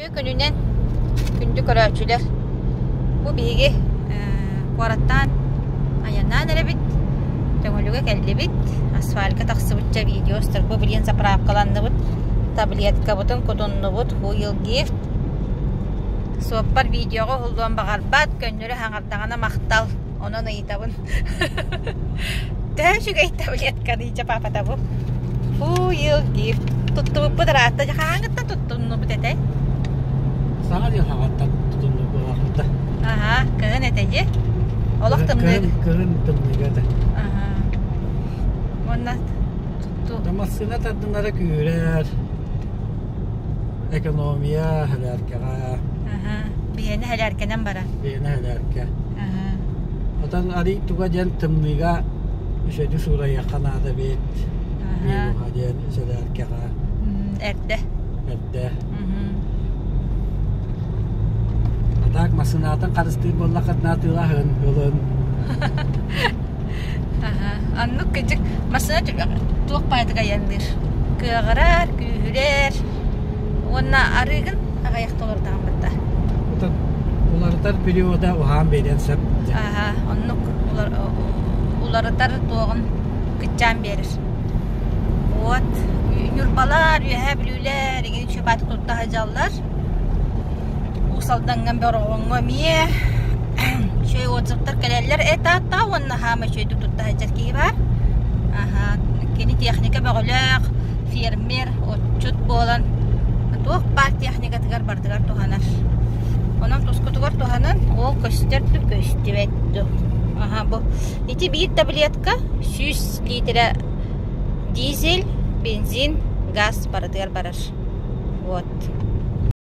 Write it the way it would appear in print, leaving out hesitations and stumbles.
Үтүө күнүнэн, күндү көрөөччүлэр! Бу биһиги куораттаан айаннаан эрэбит, Төҥүлүгэ кэллибит, асфалька тахсыбычча видео устарбы билигин заправкаланныбыт, таблеткабытын кутуннубут, Wheel Gift. Суоппар видеоҕа уһуллуон баҕарбат, көннөрү хаҥардаҕына махтал, онон ыйытабын. Төһө үчүгэй таблетканый дьэ папата бу? Fuel gift. Туттубуппут ыраатта дьэ хаһааҥҥыттан туттуннубут этэй? Саҥа дьыл хаҕаттан тутуннубут Аһа, кыһын этэ дьи. Олох тымныы. Кыһын тымныыга этэ. Аһа. Уонна тутту. Массыына тардынара күүрэр. Экономия сэлээркэҕэ. Аһа. Биһиэнэ сэлээркэнэн барар. Биһиэнэ сэлээркэ. Аһа. Отон арый туга диэн тымныыга үчүгэйдик суурайыахха наада эбит. Минуһа диэн сэлээркэҕэ. Эрдэ. Эрдэ. А так массыынатын харыстыыр буоллаххытына атыылаһын, ылын. Оннук кыдьык массыына туох баайдык айанныыр. Кыаҕырар, күүһүрэр уонна арыыгын аҕыйахта олордоҕун батта. Уларытар периода уһаан биэриэн сөп. Аха, оннук уларытар туоҕун кыччаан биэрэр. Вот Ньурбалар, Үөһээ Бүлүүлэр игин үчүгэй тутта сылдьаллар. Уус Алдаҥҥа Бороҕоҥҥо эмиэ үчүгэй отзывтар кэлэллэр этааттаах уонна хаама үчүгэйдик тутта сылдьар киһи баар. Аха, кини техника бөҕөлөөх, фермер, отчут буолан туох баар техникатыгар барытыгар туһанар. Онон тускутугар туһанан ол көстөр ду көстүбэт ду. Аха, бу ити биир таблетка 100 литрэ дизель, бензин, газ барытыгар барар. Вот.